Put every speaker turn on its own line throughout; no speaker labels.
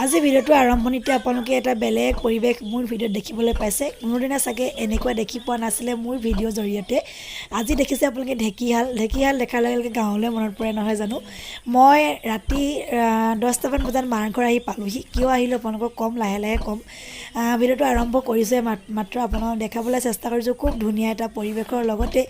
আজি ভিডিঅ'টো আৰম্ভণিতে আপোনালোকে এটা বেলেগ পৰিৱেশ মোৰ ভিডিঅ'ত দেখিবলৈ পাইছে। কোনোদিনা চাগে এনেকুৱা দেখি পোৱা নাছিলে মোৰ ভিডিঅ'ৰ জৰিয়তে। আজি দেখিছে আপোনালোকে ঢেঁকীশাল। ঢেঁকীশাল দেখাৰ লগে লগে গাঁৱলৈ মনত পৰে, নহয় জানো? মই ৰাতি 10টামান বজাত মাৰ ঘৰ আহি পালোহি। কিয় আহিলোঁ আপোনালোকক ক'ম, লাহে লাহে ক'ম। ভিডিঅ'টো আৰম্ভ কৰিছোঁহে মাত্ৰ। আপোনালোকক দেখাবলৈ চেষ্টা কৰিছোঁ খুব ধুনীয়া এটা পৰিৱেশৰ লগতে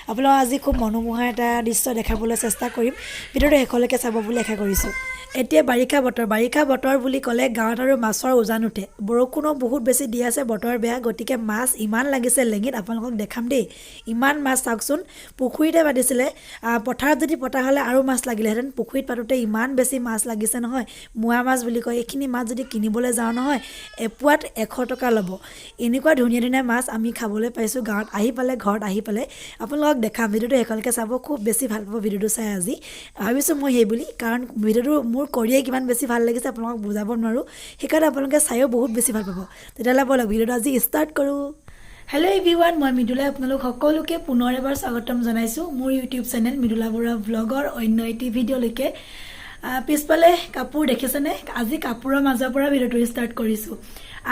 আপোনালোকক আজি খুব মনোমোহা এটা দৃশ্য দেখাবলৈ চেষ্টা কৰিম। ভিডিঅ'টো শেষলৈকে চাব বুলি আশা কৰিছোঁ। এতিয়া বাৰিষা বতৰ। বাৰিষা বতৰ বুলি ক'লে গাঁৱত আৰু মাছৰ উজান উঠে। বৰষুণো বহুত বেছি দি আছে, বতৰ বেয়া, গতিকে মাছ ইমান লাগিছে লেঙিত, আপোনালোকক দেখাম দেই। ইমান মাছ চাওকচোন। পুখুৰীতে পাতিছিলে, পথাৰত যদি পতা হ'লে আৰু মাছ লাগিলেহেঁতেন। পুখুৰীত পাতোঁতে ইমান বেছি মাছ লাগিছে নহয়। মোৱা মাছ বুলি কয়। এইখিনি মাছ যদি কিনিবলৈ যাওঁ নহয়, এপোৱাত 100 টকা ল'ব। এনেকুৱা ধুনীয়া ধুনীয়া মাছ আমি খাবলৈ পাইছোঁ গাঁৱত আহি পালে, ঘৰত আহি পালে। আপোনালোকক দেখাম, ভিডিঅ'টো শেষলৈকে চাব, খুব বেছি ভাল পাব ভিডিঅ'টো চাই আজি। ভাবিছোঁ মই সেই বুলি, কাৰণ ভিডিঅ'টো মোৰ কৰিয়ে কিমান বেছি ভাল লাগিছে আপোনালোকক বুজাব নোৱাৰোঁ। সেইকাৰণে আপোনালোকে চায়ো বহুত বেছি ভাল পাব। তেতিয়াহ'লে ব'লক, ভিডিঅ'টো আজি ষ্টাৰ্ট কৰোঁ। হেল্ল' এভৰিৱান, মই মৃদুলাই আপোনালোক সকলোকে পুনৰ এবাৰ স্বাগতম জনাইছোঁ মোৰ ইউটিউব চেনেল মৃদুলা বৰুৱা ব্লগৰ অন্য এটি ভিডিঅ'লৈকে। পিছফালে কাপোৰ দেখিছেনে? আজি কাপোৰৰ মাজৰ পৰা ভিডিঅ'টো ষ্টাৰ্ট কৰিছোঁ।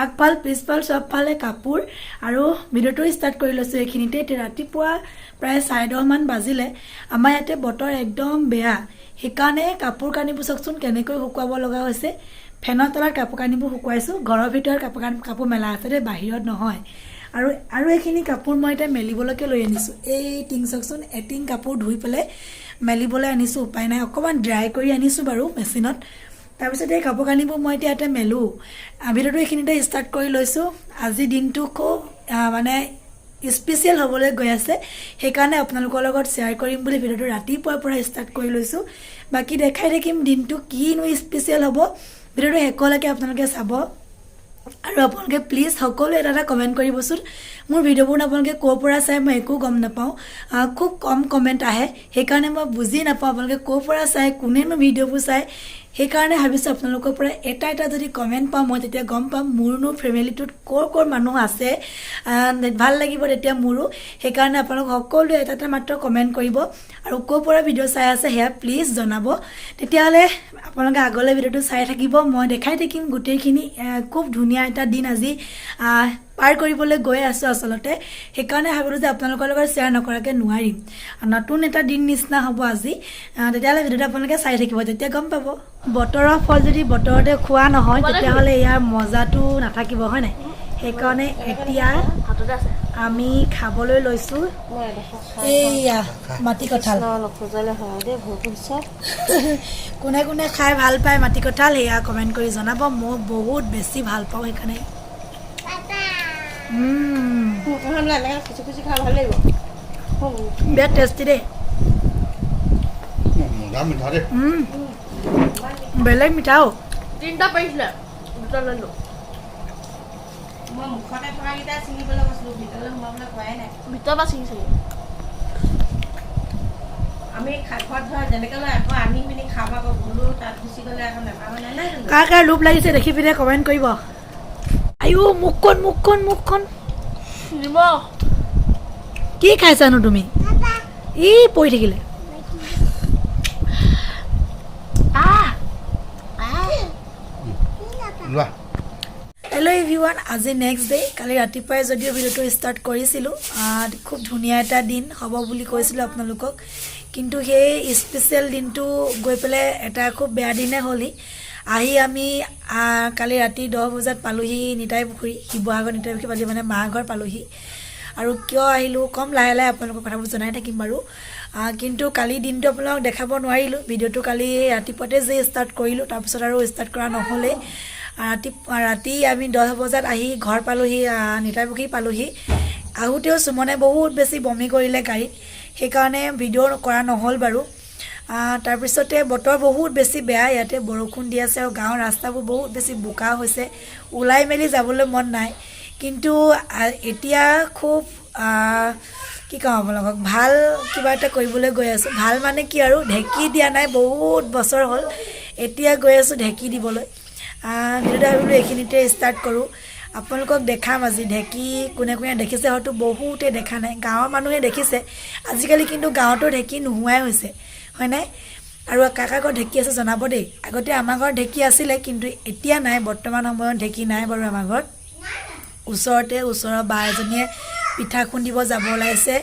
আগফাল পিছফাল চবফালে কাপোৰ আৰু ভিডিঅ'টো ষ্টাৰ্ট কৰি লৈছোঁ এইখিনিতে। এতিয়া ৰাতিপুৱা প্ৰায় 10:30মান বাজিলে। আমাৰ ইয়াতে বতৰ একদম বেয়া, সেইকাৰণে কাপোৰ কানিবোৰ চাওকচোন কেনেকৈ শুকুৱাব লগা হৈছে। ফেনৰ তলত কাপোৰ কানিবোৰ শুকুৱাইছোঁ। ঘৰৰ ভিতৰত কাপোৰ কানি কাপোৰ মেলা আছে দেই, বাহিৰত নহয়। আৰু এইখিনি কাপোৰ মই এতিয়া মেলিবলৈকে লৈ আনিছোঁ। এই টিং চাওকচোন, এটিং কাপোৰ ধুই পেলাই মেলিবলৈ আনিছোঁ। উপায় নাই, অকণমান ড্ৰাই কৰি আনিছোঁ বাৰু মেচিনত। তাৰপিছত এই কাপোৰ কানিবোৰ মই এতিয়া ইয়াতে মেলোঁ। ভিডিঅ'টো এইখিনিতে ষ্টাৰ্ট কৰি লৈছোঁ। আজি দিনটো খুব মানে স্পেচিয়েল হ'বলৈ গৈ আছে, সেইকাৰণে আপোনালোকৰ লগত শ্বেয়াৰ কৰিম বুলি ভিডিঅ'টো ৰাতিপুৱাৰ পৰা ষ্টাৰ্ট কৰি লৈছোঁ। বাকী দেখাই থাকিম দিনটো কিনো স্পেচিয়েল হ'ব। ভিডিঅ'টো শেষলৈকে আপোনালোকে চাব আৰু আপোনালোকে প্লিজ সকলোৱে এটা এটা কমেণ্ট কৰিবচোন। মোৰ ভিডিঅ'বোৰ আপোনালোকে ক'ৰ পৰা চাই মই একো গম নাপাওঁ। খুব কম কমেণ্ট আহে, সেইকাৰণে মই বুজি নাপাওঁ আপোনালোকে ক'ৰ পৰা চায়, কোনেনো ভিডিঅ'বোৰ চায়। সেইকাৰণে ভাবিছোঁ আপোনালোকৰ পৰা এটা এটা যদি কমেণ্ট পাওঁ মই, তেতিয়া গম পাম মোৰনো ফেমিলিটোত ক'ৰ ক'ৰ মানুহ আছে। ভাল লাগিব তেতিয়া মোৰো। সেইকাৰণে আপোনালোক সকলোৱে এটা এটা মাত্ৰ কমেণ্ট কৰিব আৰু ক'ৰ পৰা ভিডিঅ' চাই আছে সেয়া প্লিজ জনাব। তেতিয়াহ'লে আপোনালোকে আগলৈ ভিডিঅ'টো চাই থাকিব, মই দেখাই থাকিম গোটেইখিনি। খুব ধুনীয়া এটা দিন আজি পাৰ কৰিবলৈ গৈ আছোঁ আচলতে। সেইকাৰণে ভাবিলোঁ যে আপোনালোকৰ লগত শ্বেয়াৰ নকৰাকৈ নোৱাৰিম। নতুন এটা দিন নিচিনা হ'ব আজি। তেতিয়াহ'লে ভিডিঅ'টো আপোনালোকে চাই থাকিব, তেতিয়া গম পাব। বতৰৰ ফল যদি বতৰতে খোৱা নহয়, তেতিয়াহ'লে ইয়াৰ মজাটো নাথাকিব, হয় নাই? সেইকাৰণে এতিয়া
হাততে আছে।
আমি খাবলৈ লৈছোঁ। এইয়া মাটি কঁঠাল।
নখজুৱালে হয় দেই, ভোক হৈছে।
কোনে কোনে খাই ভাল পায় মাটি কঁঠাল, সেয়া কমেণ্ট কৰি জনাব। মই বহুত বেছি ভাল পাওঁ সেইকাৰণে।
এনেকৈ খুচি খুচি খাই ভাল লাগিব।
বিৰাট টেষ্টি দেই।
মজা মিঠা দেই।
বেলেগ মিঠা অ'।
তিনিটা পাৰিছিলে, দুটা ললো।
মই মুখতে থকাকেইটা ছিঙিবলৈ কৈছিলোঁ, ভিতৰলৈ সোমাবলৈ কোৱাই নাই।
ভিতৰৰ পৰা ছিঙি চাগে।
আমি ঘৰত ধৰ যেনেকৈ লৈ আকৌ আনি পিনি খাম, আকৌ গ'লো তাত গুচি গ'লে আকৌ নাপাব নাই নাই জানো?
কাৰ কাৰ লোভ লাগিছে দেখি পিনে কমেণ্ট কৰিব। আইও, মুখখন মুখখন মুখখন।
নিমখ।
কি খাইছানো তুমি? ই পৰি থাকিলে। আহ।
লোৱা।
হেল্ল' এভৰিৱান, আজি নেক্সট ডে। কালি ৰাতিপুৱাই যদিও ভিডিঅ'টো ষ্টাৰ্ট কৰিছিলোঁ, খুব ধুনীয়া এটা দিন হ'ব বুলি কৈছিলোঁ আপোনালোকক, কিন্তু সেই স্পেচিয়েল দিনটো গৈ পেলাই এটা খুব বেয়া দিনে হ'লহি। আহি আমি কালি ৰাতি 10 বজাত পালোহি নিতাই পুখুৰী, শিৱসাগৰ নিতাই পুখুৰী পালোহি, মানে মা ঘৰ পালোহি। আৰু কিয় আহিলোঁ ক'ম লাহে লাহে, আপোনালোকৰ কথাবোৰ জনাই থাকিম বাৰু। কিন্তু কালি দিনটো আপোনালোকক দেখাব নোৱাৰিলোঁ। ভিডিঅ'টো কালি ৰাতিপুৱাতে যে ষ্টাৰ্ট কৰিলোঁ, তাৰপিছত আৰু ষ্টাৰ্ট কৰা নহ'লেই। ৰাতি ৰাতি আমি 10 বজাত আহি ঘৰ পালোহি, নিতাইপুখুৰী পালোহি। আহোঁতেও সুমনে বহুত বেছি বমি কৰিলে গাড়ীত, সেইকাৰণে ভিডিঅ' কৰা নহ'ল বাৰু। তাৰপিছতে বতৰ বহুত বেছি বেয়া, ইয়াতে বৰষুণ দি আছে আৰু গাঁৱৰ ৰাস্তাবোৰ বহুত বেছি বোকা হৈছে, ওলাই মেলি যাবলৈ মন নাই। কিন্তু এতিয়া খুব কি কওঁ আপোনালোকক, ভাল কিবা এটা কৰিবলৈ গৈ আছোঁ। ভাল মানে কি আৰু, ঢেঁকী দিয়া নাই বহুত বছৰ হ'ল, এতিয়া গৈ আছোঁ ঢেঁকী দিবলৈ। ভিডিঅ'টো ভাবিলোঁ এইখিনিতে ষ্টাৰ্ট কৰোঁ। আপোনালোকক দেখাম আজি ঢেঁকী। কোনে কোনে দেখিছে? হয়তো বহুতে দেখা নাই, গাঁৱৰ মানুহে দেখিছে। আজিকালি কিন্তু গাঁৱতো ঢেঁকী নোহোৱাই হৈছে, হয়নে? আৰু কাৰ কাৰ ঘৰত ঢেঁকী আছে জনাব দেই। আগতে আমাৰ ঘৰত ঢেঁকী আছিলে, কিন্তু এতিয়া নাই। বৰ্তমান সময়ত ঢেঁকী নাই বাৰু আমাৰ ঘৰত। ওচৰতে ওচৰৰ বা এজনীয়ে পিঠা খুন্দিব যাব ওলাইছে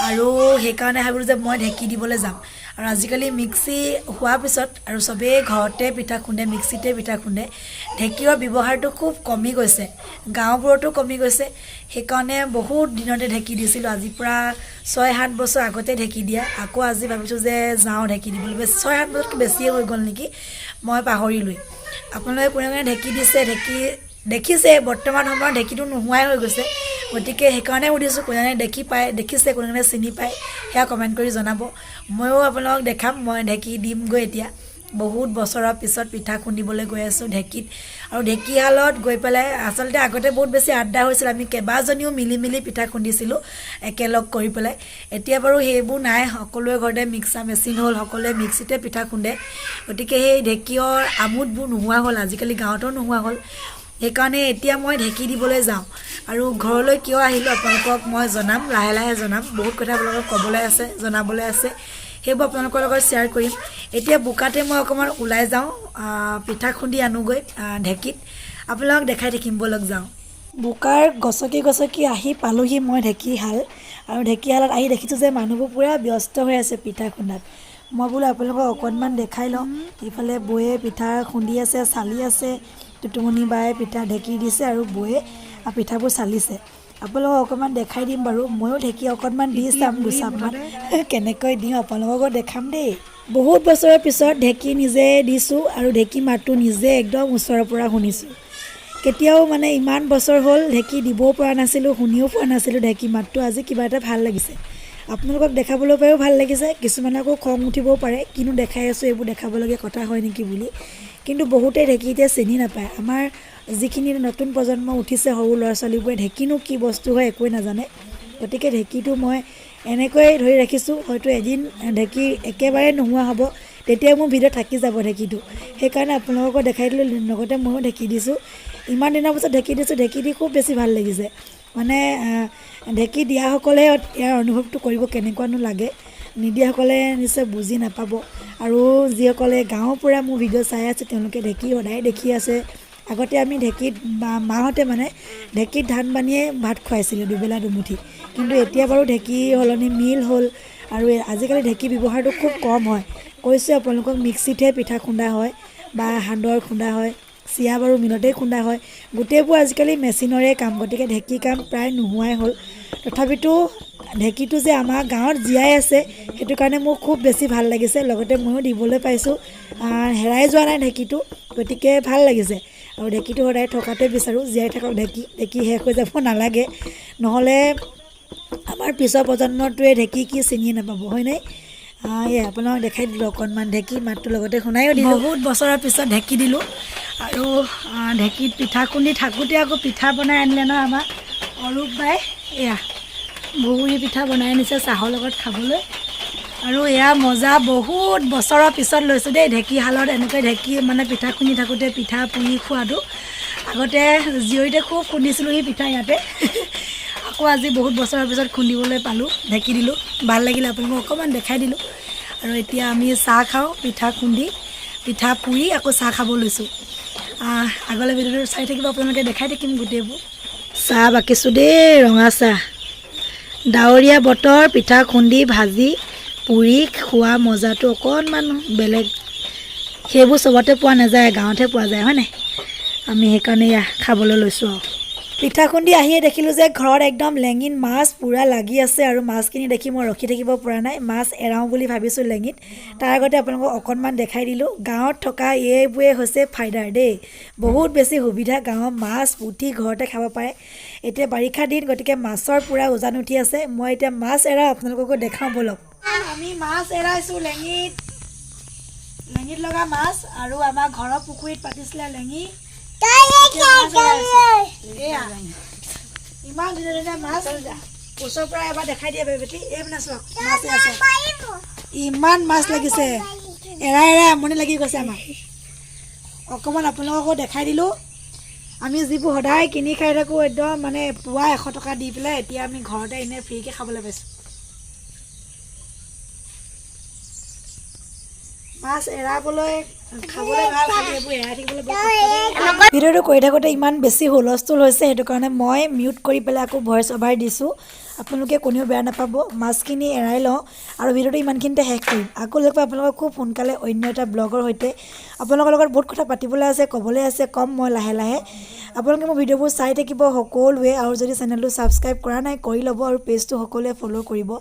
আৰু সেইকাৰণে ভাবিলোঁ যে মই ঢেঁকী দিবলৈ যাম। আৰু আজিকালি মিক্সি হোৱাৰ পিছত আৰু চবেই ঘৰতে পিঠা খুন্দে, মিক্সিতে পিঠা খুন্দে। ঢেঁকীৰ ব্যৱহাৰটো খুব কমি গৈছে, গাঁওবোৰতো কমি গৈছে। সেইকাৰণে বহুত দিনতে ঢেঁকী দিছিলোঁ, আজিৰ পৰা 6-7 বছৰ আগতে ঢেঁকী দিয়া। আকৌ আজি ভাবিছোঁ যে যাওঁ ঢেঁকী দিবলৈ। বেছি 6-7 বছৰতকৈ বেছিয়ে হৈ গ'ল নেকি, মই পাহৰিলোৱেই। আপোনালোকে কোনে কোনে ঢেঁকী দিছে, ঢেঁকী দেখিছে? বৰ্তমান সময়ত ঢেঁকীটো নোহোৱাই হৈ গৈছে, গতিকে সেইকাৰণে সুধিছোঁ কোনে দেখি পায়, দেখিছে, কোনে কোনে চিনি পায়, সেয়া কমেণ্ট কৰি জনাব। ময়ো আপোনালোকক দেখাম। মই ঢেঁকী দিমগৈ এতিয়া। বহুত বছৰৰ পিছত পিঠা খুন্দিবলৈ গৈ আছোঁ ঢেঁকীত। আৰু ঢেঁকীশালত গৈ পেলাই আচলতে আগতে বহুত বেছি আড্ডা হৈছিল। আমি কেইবাজনীও মিলি মিলি পিঠা খুন্দিছিলোঁ একেলগ কৰি পেলাই। এতিয়া বাৰু সেইবোৰ নাই, সকলোৰে ঘৰতে মিক্সাৰ মেচিন হ'ল, সকলোৱে মিক্সিতে পিঠা খুন্দে। গতিকে সেই ঢেঁকীৰ আমোদবোৰ নোহোৱা হ'ল, আজিকালি গাঁৱতো নোহোৱা হ'ল। সেইকাৰণে এতিয়া মই ঢেঁকী দিবলৈ যাওঁ। আৰু ঘৰলৈ কিয় আহিলোঁ আপোনালোকক মই জনাম, লাহে লাহে জনাম। বহুত কথা আপোনালোকক ক'বলৈ আছে, জনাবলৈ আছে, সেইবোৰ আপোনালোকৰ লগত শ্বেয়াৰ কৰিম। এতিয়া বোকাতে মই অকণমান ওলাই যাওঁ, পিঠা খুন্দি আনোগৈ ঢেঁকীত। আপোনালোকক দেখাই থাকিম, ব'লক যাওঁ। বোকাৰ গছকি গছকি আহি পালোহি মই ঢেঁকীশাল। আৰু ঢেঁকীশালত আহি দেখিছোঁ যে মানুহবোৰ পূৰা ব্যস্ত হৈ আছে পিঠা খুন্দাত। মই বোলো আপোনালোকক অকণমান দেখাই লওঁ। ইফালে বৌয়ে পিঠা খুন্দি আছে, চালি আছে। টুটুমণি বায়ে পিঠা ঢেঁকী দিছে আৰু বৌয়ে পিঠাবোৰ চালিছে। আপোনালোকক অকণমান দেখাই দিম বাৰু। ময়ো ঢেঁকী অকণমান দি চাম, দুচাপমান কেনেকৈ দিওঁ আপোনালোককো দেখাম দেই। বহুত বছৰৰ পিছত ঢেঁকী নিজে দিছোঁ আৰু ঢেঁকী মাতটো নিজে একদম ওচৰৰ পৰা শুনিছোঁ। কেতিয়াও মানে ইমান বছৰ হ'ল ঢেঁকী দিবও পৰা নাছিলোঁ, শুনিও পোৱা নাছিলোঁ ঢেঁকী মাতটো। আজি কিবা এটা ভাল লাগিছে, আপোনালোকক দেখাবলৈ পায়ো ভাল লাগিছে। কিছুমানে আকৌ খং উঠিবও পাৰে, কিনো দেখাই আছোঁ, এইবোৰ দেখাবলগীয়া কথা হয় নেকি বুলি। কিন্তু বহুতে ঢেঁকী এতিয়া চিনি নাপায়। আমাৰ যিখিনি নতুন প্ৰজন্ম উঠিছে, সৰু ল'ৰা ছোৱালীবোৰে ঢেঁকীনো কি বস্তু হয় একোৱেই নাজানে। গতিকে ঢেঁকীটো মই এনেকৈয়ে ধৰি ৰাখিছোঁ। হয়তো এদিন ঢেঁকী একেবাৰে নোহোৱা হ'ব, তেতিয়া মোৰ ভিডিঅ'ত থাকি যাব ঢেঁকীটো। সেইকাৰণে আপোনালোককো দেখাই দিলোঁ, লগতে ময়ো ঢেঁকী দিছোঁ। ইমান দিনৰ পিছত ঢেঁকী দিছোঁ, ঢেঁকী দি খুব বেছি ভাল লাগিছে। মানে ঢেঁকী দিয়াসকলেহে ইয়াৰ অনুভৱটো কৰিব কেনেকুৱানো লাগে, নিদিয়াসকলে নিশ্চয় বুজি নাপাব। আৰু যিসকলে গাঁৱৰ পৰা মোৰ ভিডিঅ' চাই আছে, তেওঁলোকে ঢেঁকী সদায় দেখি আছে। আগতে আমি ঢেঁকীত মাহঁতে মানে ঢেঁকীত ধান বানিয়ে ভাত খুৱাইছিলে দুবেলা দুমুঠি। কিন্তু এতিয়া বাৰু ঢেঁকীৰ সলনি মিল হ'ল আৰু আজিকালি ঢেঁকী ব্যৱহাৰটো খুব কম হয়। কৈছোঁ আপোনালোকক, মিক্সিতহে পিঠা খুন্দা হয় বা সান্দহ খুন্দা হয়, চিৰা বাৰু মিলতেই খুন্দা হয়। গোটেইবোৰ আজিকালি মেচিনৰে কাম, গতিকে ঢেঁকী কাম প্ৰায় নোহোৱাই হ'ল। তথাপিতো ঢেঁকীটো যে আমাৰ গাঁৱত জীয়াই আছে, সেইটো কাৰণে মোৰ খুব বেছি ভাল লাগিছে। লগতে ময়ো দিবলৈ পাইছোঁ, হেৰাই যোৱা নাই ঢেঁকীটো, গতিকে ভাল লাগিছে। আৰু ঢেঁকীটো সদায় থকাটোৱে বিচাৰোঁ, জীয়াই থাকক ঢেঁকী। ঢেঁকী শেষ হৈ যাব নালাগে, নহ'লে আমাৰ পিছৰ প্ৰজন্মটোৱে ঢেঁকী কি চিনিয়ে নাপাব, হয়নে? এয়া আপোনালোকক দেখাই দিলোঁ অকণমান ঢেঁকী মাতটো, লগতে শুনায়ো দিলোঁ। বহুত বছৰৰ পিছত ঢেঁকী দিলোঁ। আৰু ঢেঁকীত পিঠা খুন্দি থাকোঁতে আকৌ পিঠা বনাই আনিলে নহয় আমাৰ অৰূপ বাই। এয়া বগৰী পিঠা বনাই আনিছে চাহৰ লগত খাবলৈ। আৰু এয়া মজা বহুত বছৰৰ পিছত লৈছোঁ দেই ঢেঁকীশালত এনেকৈ ঢেঁকী মানে পিঠা খুন্দি থাকোঁতে পিঠা পুৰি খোৱাটো। আগতে জীয়ৰীতে খুব খুন্দিছিলোঁ সি পিঠা ইয়াতে। আকৌ আজি বহুত বছৰৰ পিছত খুন্দিবলৈ পালোঁ, ঢেঁকী দিলোঁ, ভাল লাগিলে। আপোনালোকক অকণমান দেখাই দিলোঁ। আৰু এতিয়া আমি চাহ খাওঁ, পিঠা খুন্দি পিঠা পুৰি আকৌ চাহ খাব লৈছোঁ। আগলৈ ভিডিঅ'টো চাই থাকিব আপোনালোকে, দেখাই থাকিম গোটেইবোৰ। চাহ বাকিছোঁ দেই, ৰঙা চাহ। ডাৱৰীয়া বতৰ, পিঠা খুন্দি ভাজি পুৰি খোৱা মজাটো অকণমান বেলেগ। সেইবোৰ চবতে পোৱা নাযায়, গাঁৱতহে পোৱা যায়, হয়নে? আমি সেইকাৰণে এয়া খাবলৈ লৈছোঁ। আৰু পিঠা খুন্দি আহিয়ে দেখিলোঁ যে ঘৰত একদম লেঙিত মাছ পূৰা লাগি আছে। আৰু মাছখিনি দেখি মই ৰখি থাকিব পৰা নাই, মাছ এৰাওঁ বুলি ভাবিছোঁ লেঙিত। তাৰ আগতে আপোনালোকক অকণমান দেখাই দিলোঁ। গাঁৱত থকা এইবোৰে হৈছে ফাইদাৰ দেই, বহুত বেছি সুবিধা। গাঁৱৰ মাছ পুঠি ঘৰতে খাব পাৰে। এতিয়া বাৰিষা দিন, গতিকে মাছৰ পূৰা উজান উঠি আছে। মই এতিয়া মাছ এৰাওঁ, আপোনালোককো দেখাওঁ, ব'লক। আমি মাছ এৰাইছোঁ লেঙিত, লেঙিত লগা মাছ। আৰু আমাৰ ঘৰৰ পুখুৰীত পাতিছিলে লেঙি। এতিয়া মাছ এৰাইছোঁ। এয়া ইমান ধুনীয়া ধুনীয়া মাছ, ওচৰৰ পৰা এবাৰ দেখাই দিয়া বেটি। এই মানে চাওক, মাছ এয়া চাওক, ইমান মাছ লাগিছে, এৰাই এৰাই আমনি লাগি গৈছে আমাৰ। অকণমান আপোনালোককো দেখাই দিলোঁ। আমি যিবোৰ সদায় কিনি খাই থাকোঁ, একদম মানে পোৱা 100 টকা দি পেলাই, এতিয়া আমি ঘৰতে এনেই ফ্ৰীকৈ খাবলৈ পাইছোঁ। মাছ এৰাবলৈ খাবলৈ ভাল, খালি এইবোৰ এৰাই থাকিবলৈ বৰ কষ্ট দেই। ভিডিঅ'টো কৰি থাকোঁতে ইমান বেছি হুলস্থুল হৈছে, সেইটো কাৰণে মই মিউট কৰি পেলাই আকৌ ভইচ অভাৰ দিছোঁ। আপোনালোকে কোনেও বেয়া নাপাব। মাছখিনি এৰাই লওঁ আৰু ভিডিঅ'টো ইমানখিনিতে শেষ কৰিম। আকৌ লগ পাম আপোনালোকক খুব সোনকালে অন্য এটা ব্লগৰ সৈতে। আপোনালোকৰ লগত বহুত কথা পাতিবলৈ আছে, ক'বলৈ আছে, ক'ম মই লাহে লাহে। আপোনালোকে মোৰ ভিডিঅ'বোৰ চাই থাকিব সকলোৱে, আৰু যদি চেনেলটো ছাবস্ক্ৰাইব কৰা নাই কৰি ল'ব, আৰু পেজটো সকলোৱে ফ'ল' কৰিব।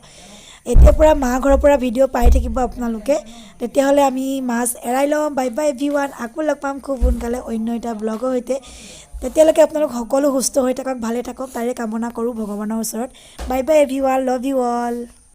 এতিয়াৰ পৰা মা ঘৰৰ পৰা ভিডিঅ' পাই থাকিব আপোনালোকে। তেতিয়াহ'লে আমি মাছ এৰাই লওঁ। বাই বাই এভৰিৱান, আকৌ লগ পাম খুব সোনকালে অন্য এটা ব্লগৰ সৈতে। তেতিয়ালৈকে আপোনালোক সকলো সুস্থ হৈ থাকক, ভালে থাকক, তাৰে কামনা কৰোঁ ভগৱানৰ ওচৰত। Bye bye everyone, love you all.